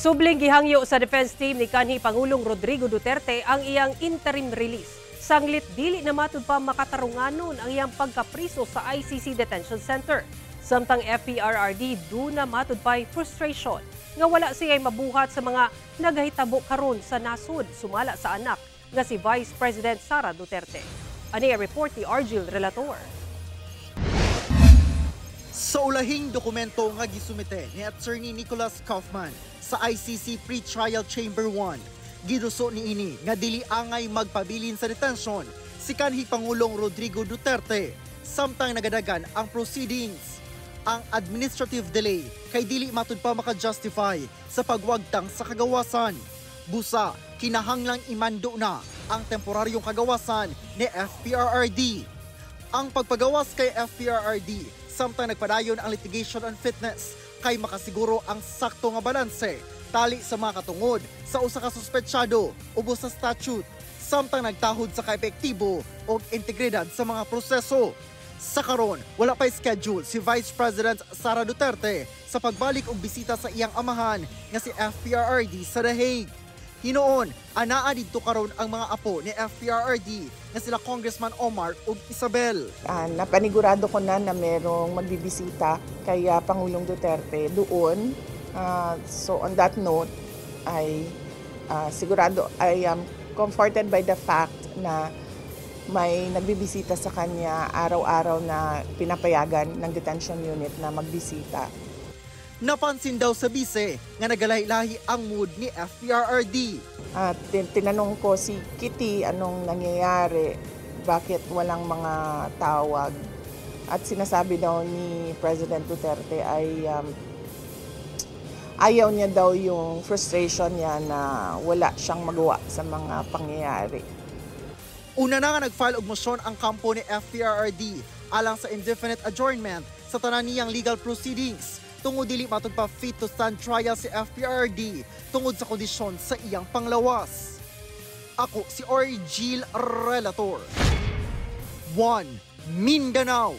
Subling gihangyo sa defense team ni kanhi Pangulong Rodrigo Duterte ang iyang interim release. Sanglit dili na matud pa makatarunganon ang iyang pagkapriso sa ICC Detention Center. Samtang FPRRD duna matud pa'y frustration nga wala siya mabuhat sa mga nagahitabo karon sa nasod, sumala sa anak nga si Vice President Sara Duterte. Ani ang report ni Argil Relator. Sa ulahing dokumento nga gisumite ni Attorney Nicholas Kaufman sa ICC Pre-Trial Chamber 1, giduso niini nga dili angay magpabilin sa detention si kanhi Pangulong Rodrigo Duterte samtang nagadagan ang proceedings. Ang administrative delay kay dili matud pa maka-justify sa pagwagtang sa kagawasan. Busa, kinahanglang imando na ang temporaryong kagawasan ni FPRRD. Ang pagpagawas kay FPRRD samtang nagpadayon ang litigation on fitness kay makasiguro ang sakto nga balanse tali sa mga katungod sa usa ka suspetsado ubos sa statute, samtang nagtahod sa kaepektibo og integridad sa mga proseso. Sa karon, wala pa'y schedule si Vice President Sara Duterte sa pagbalik og bisita sa iyang amahan nga si FPRRD sa The Hague. Hinuon, anaa didto karon ang mga apo ni FPRRD nga sila Congressman Omar ug Isabel. Napanigurado ko na na merong magbibisita kay Pangulong Duterte doon. So on that note, ay sigurado, I am comforted by the fact na may nagbibisita sa kanya araw-araw na pinapayagan ng detention unit na magbisita. Napansin daw sa bise nga nagalahi-lahi ang mood ni FPRRD. At tinanong ko si Kitty anong nangyayari, bakit walang mga tawag. At sinasabi daw ni President Duterte ay ayaw niya daw yung frustration niya na wala siyang magawa sa mga pangyayari. Una na nga nag-file og mosyon ang kampo ni FPRRD alang sa indefinite adjournment sa tanan niyang legal proceedings tungod dili matud pa fit to stand trial si FPRRD tungod sa kondisyon sa iyang panglawas. Ako si Orgil Relator. 1 Mindanao.